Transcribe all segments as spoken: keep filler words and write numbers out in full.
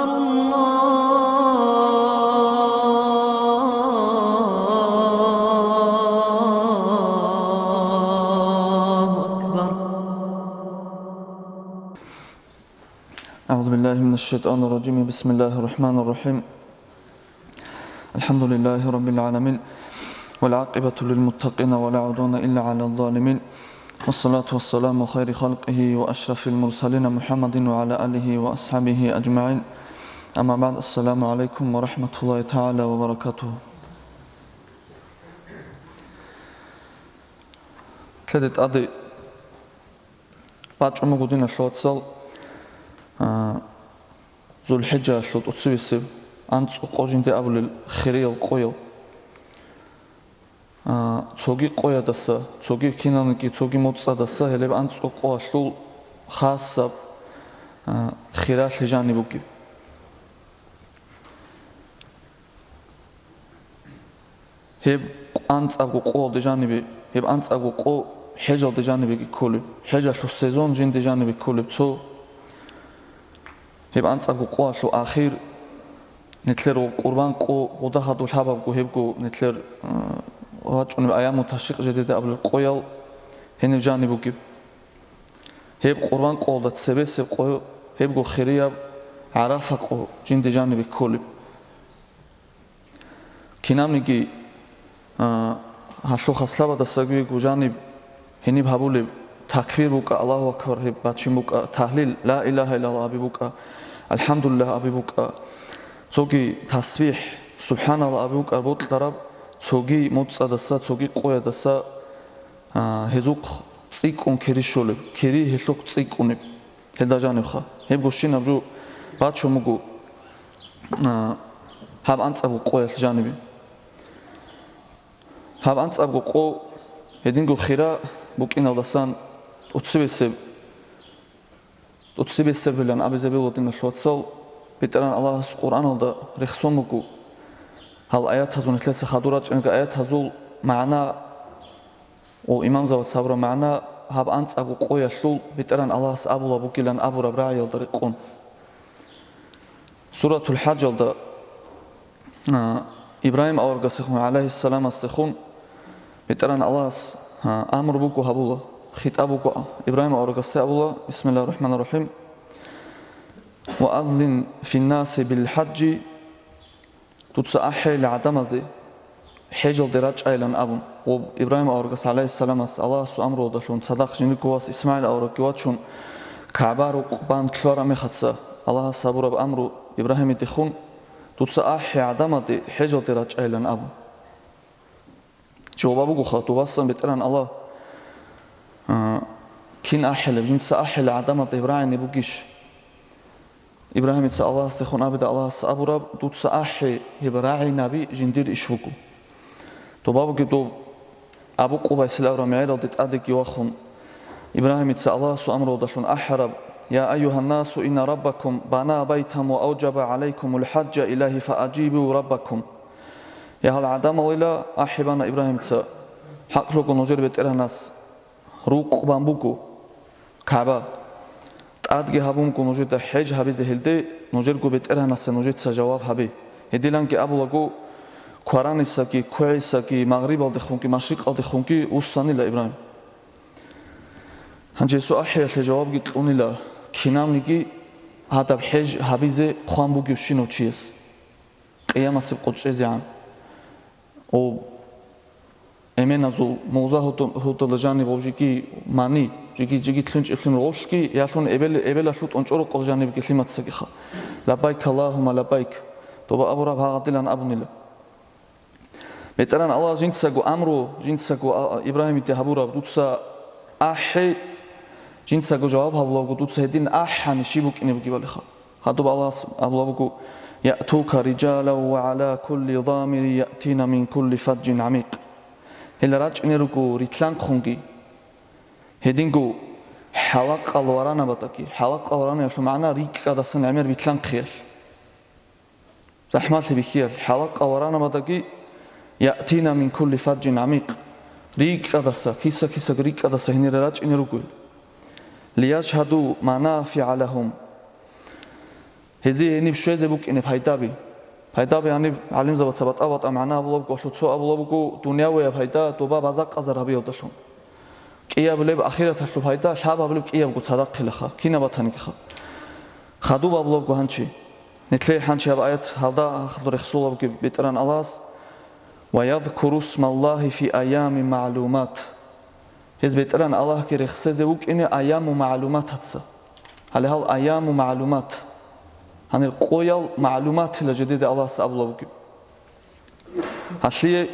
الله أكبر. أعوذ بالله من الشيطان الرجيم. بسم الله الرحمن الرحيم. الحمد لله رب العالمين. والعاقبة للمتقين ولا عدوان إلا على الظالمين. والصلاة والسلام خير خلقه وأشرف المرسلين محمد وعلى آله وأصحابه أجمعين. أما بعد، السلام عليكم ورحمة الله تعالى وبركاته. Лъеде тӀаде бачӀун буго, диналъул вацал, а, ЗулхӀиджаялъул тӀоцебесеб анцӀго къо жинде абулел хириял къоял. А, цоги къоядаса, цоги киналниги, цоги моцӀадаса гьелеб анцӀго къоялъул хасаб, а, хиралъи жаниб бугеб. Гьеб анцӀабго къоялде жанибе, гьеб анцӀабго къо хӀежалде жанибеги кколеб, хӀежалъул сезон жинде жанибе кколеб цо. Гьеб анцӀабго къоялъул ахир, нилъер ва къурбан къо, гъуда хадуб лъабабго гьебго нилъер, э, вачӀунеб аяму ташрикъ жидеда абулеб къоял гьениб жаниб бугеб. Гьеб къурбан къоялда цебесеб къо, гьебго хирияб ГӀарафа къо жинде жанибе кколеб. Кинабниги, а, гьалъул хаслабадасаги вуго жаниб гьениб гьабулеб, такбир букӀа, Аллагьу акбар гьеб бачин букӀа, тагьлил, ла илагьа иллаллагь аби букӀа, алхӀамдулиллагь аби букӀа, цоги тасбихӀ, субхӀаналлагь аби букӀа бокьараб, цоги моцӀадаса, цоги къоядаса, а, гьезухъ цӀикӀкӀун кири щолеб, кири гьелъухъ цӀикӀкӀунеб. Гьелда жанибха. Гьебго щинаб жо бачун буго, а, гьаб анцӀабго къоялъ жанибе. Гьаб анцӀабго къо гьединго хира букӀиналдасан тӀоцебесеб, тӀоцебесебилан абизе бегьула, диналъул вацал, БетӀергьан Аллагьас Къуръаналда рехсон буго. Гьал аятазул, нилъеца хадур рачӀинги аятазул магӀна Ва имамзабаца гьабураб магӀна гьаб анцӀабго къоялъул БетӀергьан Аллагьас абулаб бугилан абураб рагӀиялда рекъон. Суратул ХӀажалда, а, Ибрагьим аварагасдехун, гӀалайгьиссаламасдехун, БетӀергьан Аллагьас, а, амру буго гьабула, хитӀаб буго Ибрагьим аварагасде абула, бисмиллагьир рахӀманир рахӀим, «Ва аззин финнаси бил хӀажжи», Дуца ахӀейила гӀадамазде, хӀежалде рачӀайилан абун. Ва Ибрагьим аварагас, гӀалайгьиссаламас, Аллагьасул амруялдалъун цадахъ жиндирго вас ИсмагӀил аварагги вачун, КагӀба рукъ бан лъугьараб мехаца, Аллагьас гьабураб амру Ибрагьимидехун, дуца ахӀи гӀадамазде, хӀежалде рачӀайилан абун. Жаваб бугоха, дубасан БетӀергьан Аллагь, а, кин ахӀилеб, жинца ахӀилеб гӀадамал гьеб рагӀине бугищ? Ибрагьимица Аллагьасдехун абида, Аллагьас абураб, дуца ахӀи, гьеб рагӀинаби жиндир иш буго. Доба бугеб доб Абу Къубайсил аврам гӀералде тӀадеги вахун, Ибрагьимица Аллагьасул амруялдалъун ахӀараб: «Я айюгьаннасу инна раббакум бана байтан ва авжаба гӀалайкумул хӀаджа илайгьи фаажибу раббакум». Я гьал гӀадамалила, ахӀи бана Ибрагьимица, хӀакълъуго нужер БетӀергьанас рукъ бан буго, КагӀба. ТӀадги гьабунго нужеда хӀеж гьабизе гьелде, нужерго БетӀергьанасе нужеца жаваб гьабе. Гьединанги абулаго, кваранисаги, квегӀисаги, магърибалдехунги, машрикъалдехунги вуссанила Ибрагьим. Гьанже гьесул ахӀиялъе жавабги кьунила, кинавниги гьадаб хӀеж гьабизе хъван бугевщинав чияс къиямасеб къо чӀезегӀан. О, эменазул мугъза гьудал-, гьудала жаниб ва жеги мани, жеги, жеги лъунчӀеблъун гъорлъги, ялъун эбел-, эбелалъул тӀончӀорокъол жанибги лъимацагиха. «Лаббайк Аллагьумма лаббайк», доба абураб гьагъадилан абунила. БетӀергьан Аллагь жинцаго амру, жинцаго, а, а, Ибрагьимиде гьабураб, дуца ахӀи, жинцаго жаваб гьабулаго, дуца гьедин ахӀани щиб букӀине бугебалиха. Гьадуб Аллагьас абула буго: «Яътука риджалан ва гӀала кулли замирин яътина мин кулли фаджин гӀамикъ». Гьел рачӀине руго рилълъанхъунги, гьединго хӀалакъал варанабадаги, хӀалакъал варанаялъул магӀна рикьадасан гӀемер билълъанхъиялъ. ЗахӀмалъи бихьиялъ хӀалакъал варанабадаги, яътина мин кулли фаджин гӀамикъ, рикьадаса, киса-кисаго рикьадаса гьенире рачӀине ругел. Лияшгьаду манафигӀа лагьум. Гьезие гьениб щвезе букӀине пайдаби. Пайдаби гьаниб гӀалимзабаца батӀа-батӀа магӀна абулабго, лъуцо абулабго, дунявияб пайда доба база-къазар гьабиялдалъун. КӀиябилеб ахираталъул пайда лъабабилеб кӀиябго цадахъилаха, кинаб батанигиха. Хадуб абулабго гьанчи. Нилъее гьанчи гьаб аят гьалда рехсулабги БетӀеран Аллагьас: «Ва язкуру смаллагьи фи айямин магӀлумат». Гьез БетӀеран Аллагьги рехсезе вукӀине айяму магӀлуматаца. Гьале гьал айяму магӀлумат. Гьанир къоял магӀлуматила жидеда Аллагьас абулабги. Гьалъие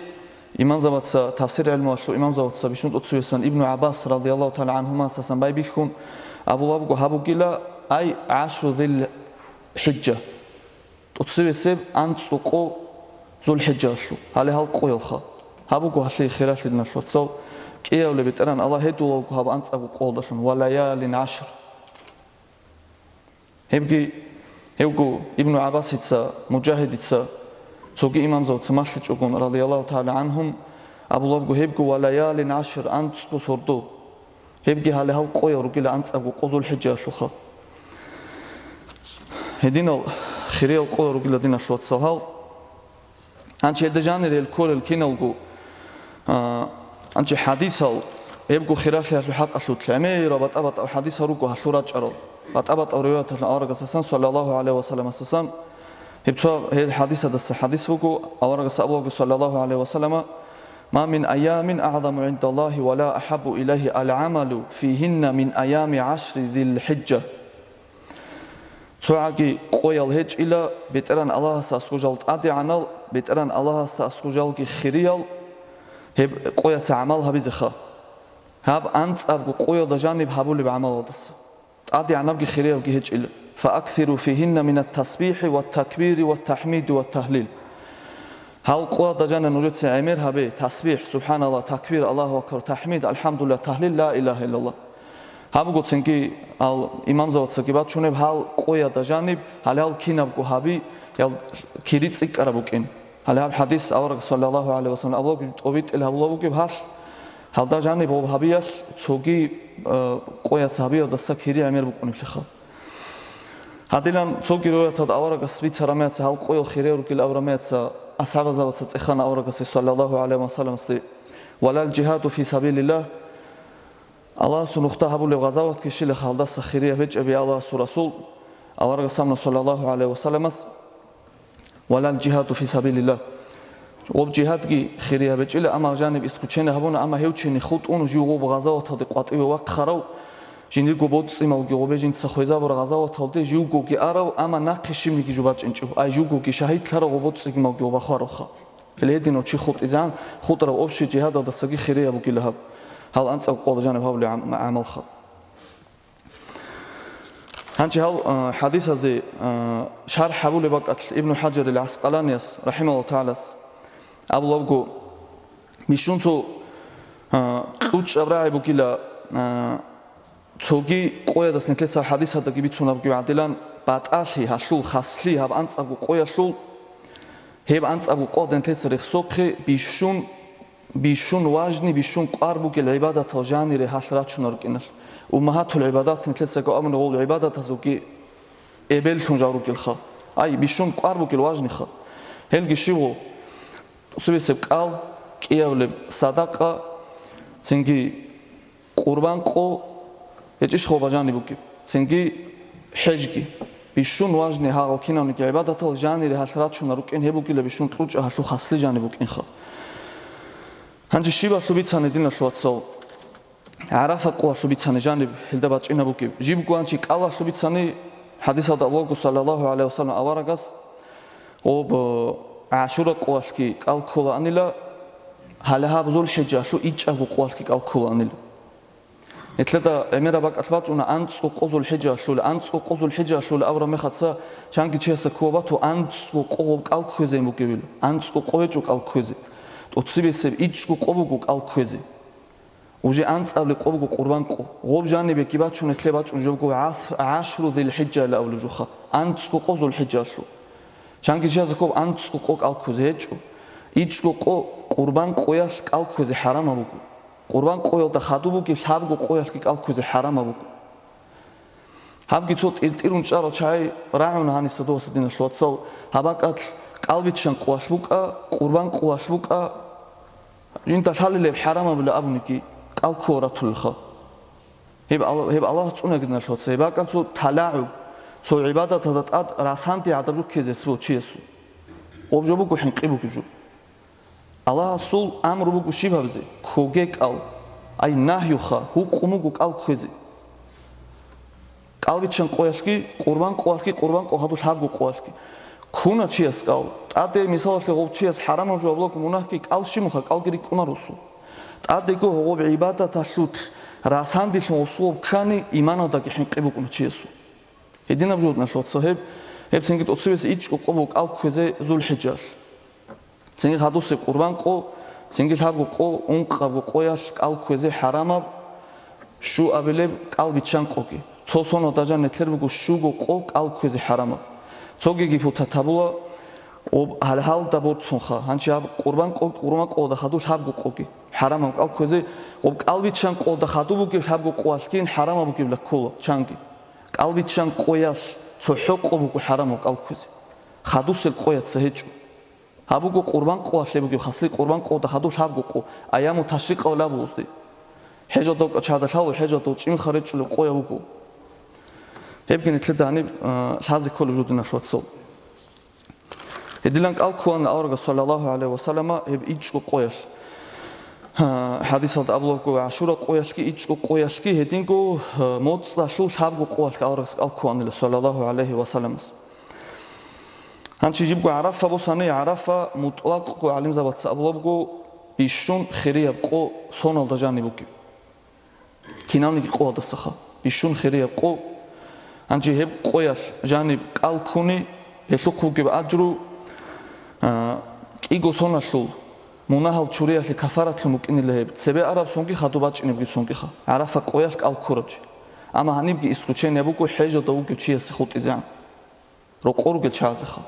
имамзабаца, тафсир гӀелмуялъул имамзабаца бищун тӀоцевесан Ибну ГӀаббас радияллагьу тагӀала гӀанхумасасан байбихьун абулабго гьабугила, ай гӀашру Зил ХӀиджа. ТӀоцевесеб анцӀу къо ЗулхӀиджаялъул, гьале гьал къоялха. Гьаб буго гьалъие хиралъидиналъ вацал, кӀиявле БетӀеран Аллагь гьедулалго гьаб анцӀабго къоялдалъун, ва лаялин гӀашр. Гьебги, гьевго Ибну ГӀаббасица, Мужагьидица, цоги имамзавца малъичӀогун, радияллагьу тагӀала гӀанхум, абулабго гьебго ва лаялин гӀашр, анцӀго сордо. Гьебги гьале гьал къоял ругила анцӀабго къо ЗулхӀиджаялъулха. Гьединал хириял къоял ругила диналъ вацал гьал. Гьанчи гьелда жанир гьел кколел киналго, а, гьанчи хӀадисал гьебго хиралъиялъул хӀакъалъулъ гӀемерал батӀа-батӀав хӀадисал руго гьалъул рачӀарал. БатӀа-батӀав риваяталъун аварагасасан, саллаллагьу гӀалайгьи ва салламасасан, гьеб цо гьел хӀадисадаса хӀадис буго, аварагас абулаго, саллаллагьу гӀалайгьи ва саллама: «Ма мин айямин агӀзаму гӀиндаллагьи ва ла ахӀаббу илайгьи алгӀамалу фигьинна мин айями гӀашри Зил ХӀиджа». ЦогӀаги къоял гьечӀила БетӀеран Аллагьасда аскӀов жал тӀадегӀанал, БетӀеран Аллагьасда аскӀов жалги хириял, гьеб къояца гӀамал гьабизеха. Гьаб анцӀабго къоялда жаниб гьабулеб гӀамалалдаса. ТӀадегӀанабги хириябги гьечӀила. «Фааксиру фигьинна минат тасбихӀи ват такбири ват тахӀмиди ват тагьлил». Гьал къоялда жанир нужеца гӀемер гьабе, тасбихӀ, субхӀаналлагь, такбир, Аллагьу акбар, тахӀмид, алхӀамдулиллагь, тагьлил, ла илагьа иллаллагь. Гьаб буго цинги ал имамзавацаги бачунеб гьал къоялда жаниб, гьале гьал кинабго гьаби, ял кири цӀикӀкӀараб букӀин. Гьале гьаб хӀадис авараг, саллаллагьу гӀалайгьи ва саллам, абулаб тӀобитӀил гьабулаб бугеб гьалъ, гьалда жаниб гьоб гьабиялъ цоги, э, къояц гьабиялдаса кири гӀемер букӀунеблъиха. Гьадилан цоги риваяталда аварагас бицараб меца гьал къоял хире ругел абураб меца асхӀабазабаца цӀехана аварагасе, саллаллагьу гӀалайгьи ва салламасде: «Валал жигьаду фи сабилиллагь». Аллагьасул нухда гьабулеб гъазаватги щилаха гьалдаса хирияб гьечӀеби Аллагьасул Расул, аварагас абуна, саллаллагьу гӀалайгьи ва салламас: «Валал жигьаду фи сабилиллагь». Гъоб жигьадги хирияб гьечӀила, амма жаниб исключение гьабуна, амма гьев чини хутӀун жив гъоб гъазаваталде къватӀиве вахъарав, жиндирго боцӀцӀималги гъобе жинца хвезабураб гъазаваталде живгоги арав, амма нахъе щибниги жо бачӀинчӀев, ай живгоги шагьидлъарав гъоб боцӀцӀигималги гъоб бахваравха. Гьеле гьединав чи хутӀизегӀан, хутӀарав общий жигьадалдасаги хирияб бугила гьаб. Гьал анцӀабго къоялда жаниб гьабулеб гӀам-, гӀамалха. Гьанчи гьал, а, хӀадисазе, а, шархӀ гьабулеб бакӀалъ Ибну ХӀажарил ГӀаскъаланияс, рахӀимагьуллагьу тагӀалас, абулабго, бищун цо, а, кьучӀаб рагӀи бугила, а, цоги къоядас нилъеца хӀадисалдаги бицунабги гӀадилан, батӀалъи, гьалъул хаслъи гьаб анцӀабго къоялъул, гьеб анцӀабго къоялда нилъеца рехсохъе бищун, бищун важни, бищун кӀвар бугел гӀибадатал жанире гьалъ рачунар рукӀиналъ. Уммагьатул гӀибадат нилъецаго абуна гъол гӀибадатазулги эбеллъун жал ругелха. Ай, бищун кӀвар бугел важниха. Гьелги щибго, цебесеб кӀал, кӀиявлеб садакъа, цинги къурбан къо гьечӀищ хоб жаниб бугеб, цинги хӀежги. Бищун важни гьагъал кинавниги гӀибадатал жанире гьалъ рачунар рукӀин гьеб бугила бищун кьучӀа гьалъул хаслъи жаниб букӀинха. Гьанже щибалъуб бицани, диналъул вацал, ГӀарафа къоялъуб бицани жаниб гьелда бачӀинаб бугеб. Жибго гьанчи кӀалалъуб бицани, хӀадисалда абулаго, саллаллагьу гӀалайгьи вассалам, аварагас, гъоб, э, ГӀашура къоялъги кӀал кколаанила, гьале гьаб ЗулхӀиджалъул ичӀабго къоялъги кӀал кколаанила. Нилъеда гӀемераб бакӀалъ бачӀуна анцӀго къо ЗулхӀиджалъул, анцӀго къо ЗулхӀиджалъул абураб мехаца, чанги чиясда ккола бату, анцӀго къо гъоб кӀал кквезе бугевил, анцӀго къо гьечӀо кӀал кквезе. ТӀоцебесеб ичӀго къо буго кӀал кквезе. Уже анцӀабли къо буго къурбан къо. Гъоб жанибеги бачун, гьелъе бачӀун жо буго гӀаф-, гӀашру ЗилхӀиджаялъ абулеб жоха. АнцӀго къо ЗулхӀиджаялъул. Чанги чиясда ккола анцӀго къо кӀал кквезе гьечӀо. ИчӀго къо къурбан къоялъ кӀал кквезе хӀарамаб буго. Къурбан къоялда хадуб бугеб лъабго къоялъги кӀал кквезе хӀарамаб буго. Гьабги цо тӀиртӀирун чӀарал чагӀи рагӀуна гьаниса досда, диналъул вацал, гьаб бакӀалъ кӀалбиччан къоялъ букӀа, къурбан къоялъ букӀа, жинда лъалилеб хӀарамабила абуниги, кӀал ккола ратулелха. Гьеб Алла-, гьеб Аллагьас цӀунаги, диналъул вацал, гьеб бакӀалъ цо талагӀуб, цо гӀибадаталда тӀад расанди гӀадаб жо ккезе цебе чиясул. Гъоб жо буго хӀинкъи бугеб жо. Аллагьасул амру буго щиб гьабизе? Ккоге кӀал. Ай, нагьюха, гьукъун буго кӀал кквезе. КӀалбиччан къоялъги, къурбан къоялъги, къурбан къо хадуб лъабго къоялъги. Ккуна чияс кӀал. ТӀаде, мисалалъе, гъов чияс хӀарамаб жо абулаго мунагьги, кӀал щиб муха, кӀалги рикӀкӀунаро гъосул. ТӀадего гьогъоб гӀибадаталъулъ расандилъун гъосул ккани, иманалдаги хӀинкъи букӀуна чиясул. Гьединаб жо, диналъул вацал, гьеб, гьеб цинги тӀоцебесеб ичӀго къо буго кӀал кквезе ЗулхӀиджалъ. Цинги хадусеб къурбан къо, цинги лъабго къо, ункъабго къоялъ кӀал кквезе хӀарамаб, щуабилеб кӀалбиччан къоги. Цо соналда жаниб нилъер буго щуго къо кӀал кквезе хӀарамаб. Цогиги путат гьабула, об гьалгьалда борцунха, гьанчи гьаб къурбан къо, къурбан къоялда хадуб лъабго къоги хӀарамаб кӀал кквезе, об кӀалбиччан къоялда хадуб бугеб лъабго къоялъгин хӀарамаб бугеб лаккула чанги. КӀалбиччан къоялъ цохӀо къо буго хӀарамаб кӀал кквезе. Хадусел къояца гьечӀо. Гьаб буго къурбан къоялъе бугеб, хаслъи къурбан къода хадуб лъабго къо, аяму ташрикъ абулеб буго гьезде. ХӀежалда вукӀа чагӀазда лъала, хӀежалда чӀимха речӀчӀулеб къояб буго. Гьебги нилъеда гьаниб, а, лъазе кколеб жо, диналъул вацал. Гьедилан кӀал ккула аварагас, саллаллагьу гӀалайгьи ва саллама, гьеб ичӀго къоялъ. А, хӀадисалда абулеб буго, ГӀашура къоялъги, ичӀго къоялъги, гьединго, а, моцӀалъул лъабго къоялъ аварагас кӀал ккуанила, саллаллагьу гӀалайгьи ва салламас. Гьанчи жибго ГӀарафа босани, ГӀарафа мутӀлакъго гӀалимзабаца абулеб буго бищун хирияб къо соналда жаниб бугеб. Киналниги къоялдасаха бищун хирияб къо. Гьанчи гьеб къоялъ жаниб кӀал ккуни, гьелъухъ бугеб аджру, а, кӀиго соналъул мунагьал чуриялъе кафаратлъун букӀинила гьеб. Цебе араб сонги хадуб бачӀинебги сонгиха, ГӀарафа къоялъ кӀал ккураб чи. Амма гьанибги исключение буго хӀежалда вугев чиясе хутӀизегӀан. Рокъор ругел чагӀазеха.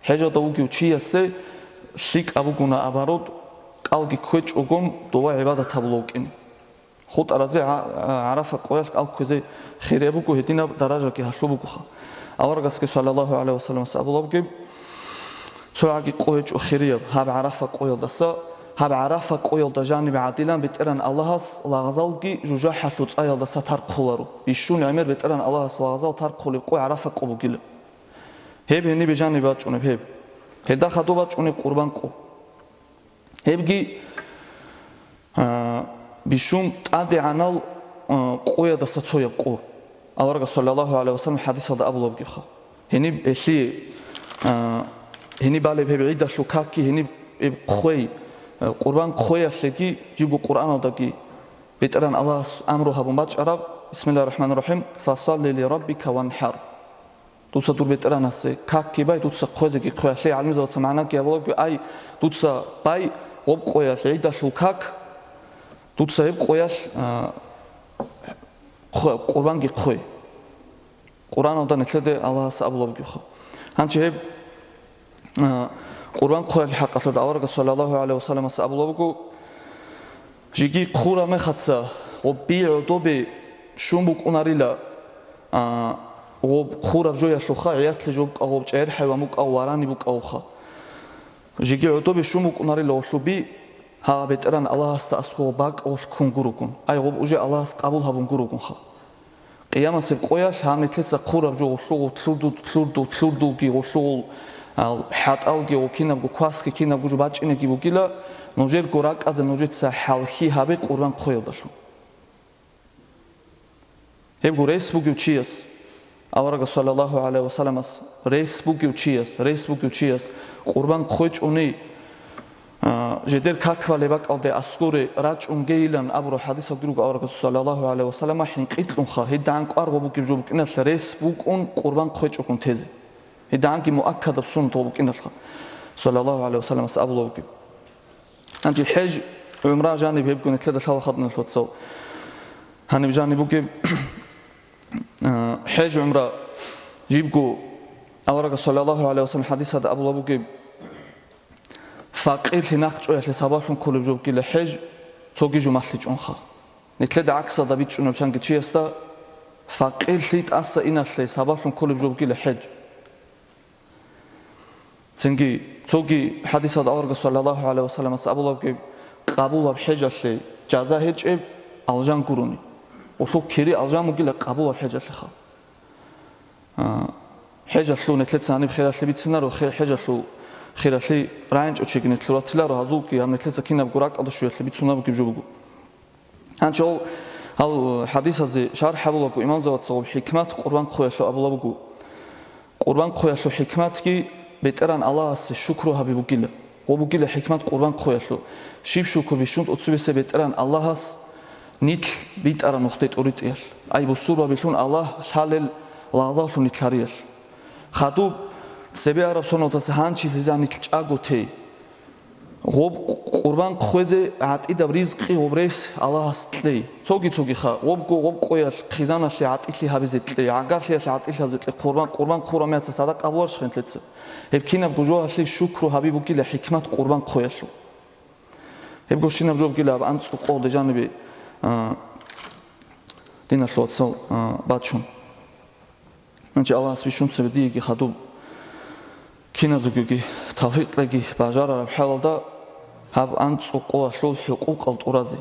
ХӀежалда вугев чиясе лъикӀаб буго, наоборот, кӀалги кквечӀогон дова гӀибадат гьабула вукӀин. ХутӀаразе гӀа-, ГӀарафа къоялъ кӀал кквезе хирияб буго, гьединаб даражаги гьалъул бугоха. Аварагасги, саллаллагьу гӀалайгьи ва салламас, абулеб бугеб, цогӀаги къо гьечӀо хирияб гьаб ГӀарафа къоялдаса, гьаб ГӀарафа къоялда жаниб гӀадилан БетӀергьан Аллагьас лагъзалги жужахӀалъул цӀаялдаса тархъуларо. Бищун гӀемер БетӀергьан Аллагьас лагъзал тархъулеб къо ГӀарафа къо бугила. Гьеб гьенибе жаниб бачӀунеб гьеб. Гьелда хадуб бачӀунеб къурбан къо. Гьебги, а, бищун тӀадегӀанал, а, къоядаса цояб къо. Аварагас, саллаллагьу гӀалайгьи ва саллам, хӀадисалда абулеб бугебха. Гьениб гьелъие, а, гьениб балеб гьеб гӀидалъул какги, гьениб гьеб хъвей, а, къурбан хъвеялъеги, жибго Къуръаналдаги БетӀергьан Аллагьас амру гьабун бачӀараб: «Бисмиллагьир рахӀманир рахӀим, фасалли ли раббика ванхӀар». Дуца дур БетӀергьанасе какги бай, дуца хъвезеги хъвеялъе. ГӀалимзабаца магӀнаги гьабулеб буго, ай, дуца бай гъоб къоялъ гӀидалъул как, дуца гьеб къоялъ, а, хъве-, къурбанги хъве. Къуръаналда нилъеде Аллагьас абулеб бугебха. Гьанчи гьеб, а, къурбан хъвеялъе хӀакъалъулъ аварагас, саллаллагьу гӀалайгьи ва салламас, абулеб буго, жеги хъураб мехаца гъоб би гӀодобе щун букӀунарила, а, гъоб хъураб жоялъулха, гӀиятлъи жо букӀа, гъоб чӀегӀер хӀайван букӀа, варани букӀавха. Жеги гӀодобе щун букӀунарила гъолъул би, гьа, БетӀергьан Аллагьасда аскӀов бакӀ гъолъ ккун гурогун, ай, гъоб уже Аллагьас къабул гьабун гурогунха. Къиямасеб къоялъ гьаб нилъеца хъураб жо гъолъугъул лъурду-, лъурду-, лъурдулги гъолъугъул, а, хӀатӀалги гъол кинабго квасги кинабго жо бачӀинеги бугила, нужерго ракӀазе нужеца хӀалхьи гьабе къурбан хъвеялдалъун. Гьебго рес бугев чияс, аварагас, саллаллагьу гӀалайгьи ва салламас, рес бугев чияс, рес бугев чияс къурбан хъвечӀони, а, жидер как балеб бакӀалде аскӀоре рачӀунгейилан абураб хӀадисалги руго аварагасул, саллаллагьу гӀалайгьи ва саллама, хӀинкъи кьунха, гьедигӀан кӀвар гъо бугеб жо букӀиналъ рес букӀун къурбан хъвечӀогун тезе. ГьедигӀанги муаккадаб суннат гъо букӀиналъха, саллаллагьу гӀалайгьи ва салламас абулеб бугеб. Гьанже хӀеж, гӀумра жаниб гьебго нилъеда лъала хадуналъ вацал. Гьаниб жаниб бугеб, а, хӀеж, гӀумра жибго аварагас, саллаллагьу гӀалайгьи ва саллам, хӀадисада абулеб бугеб, факъирлъи нахъчӀваялъе сабаблъун кколеб жо бугила хӀеж, цоги жо малъичӀунха. Нилъеда гӀаксалда бичӀчӀунеб чанги чиясда Факъирлъи тӀаса иналъе сабаблъун кколеб жо бугила хӀеж. Цинги цоги хӀадисалда аварагас саллаллагьу гӀалайгьи вассаламас абулеб буго, къабулаб хӀежалъе жаза гьечӀеб алжан гурони. Улъул кири алжан бугила къабулаб хӀежалъеха. А, хӀежалъул нилъеца гьаниб хиралъи бицинаро, хе-, хӀежалъул хиралъи рагӀинчӀо чиги нилъ ратиларо, гьазулги гьаб нилъеца кинабго ракӀалда щвеялъе бицунеб бугеб жо буго. Гьанже гьал хӀадисазе шархӀ гьабулаго имамзабаца гъоб хӀикмат къурбан хъуялъул абулеб буго. Къурбан хъуялъул хӀикматги БетӀергьан Аллагьасе шукру гьаби бугила. Гъоб бугила хӀикмат къурбан хъуялъул. Щиб шукру бищун тӀоцебесеб БетӀергьан Аллагьас нилъ битӀараб нухде тӀуритӀиялъ, ай бусурбабилъун Аллагь лъалел лагъзаллъун нилъ гьариялъ. Хадуб цебе араб соналдаса гьанчилъизан нилъ чӀаго тей. Гъоб къурбан хъвезе гӀатӀидаб ризкъи гъоб рес Аллагьас кьей. Цоги-цогиха, гъобго гъоб къоялъ хъизаналъе гӀатӀилъи гьабизе кьей, гӀагарлъиялъе гӀатӀилъи гьабизе кьей, къурбан, къурбан хъураб мехалъ садакъа гьабуларищ хӀинлъица? Гьеб кинабго жоялъе шукру гьаби бугила хӀикмат къурбан хъвеялъул. Гьебго щинаб жо бугила гьаб анцӀго къо дежанаби, а, диналъул вацал, а, бачун. Гьанже Аллагьас бищун цебе диеги хадуб киназегоги тавфикъ кьеги бажарараб хӀалалда гьаб анцӀго къоялъул хӀукъукъал тӀуразе.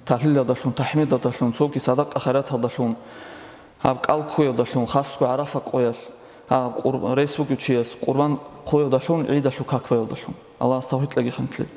Талъилалдалъун, тахӀмидалдалъун, цоги садакъа-хайраталдалъун, гьаб кӀал ккуялдалъун, хасго ГӀарафа къоялъ, гьаб къур-, рес бугев чияс къурбан хъуялдалъун, гӀидалъул как баялдалъун. Аллагьас тавфикъ кьеги хантлъи.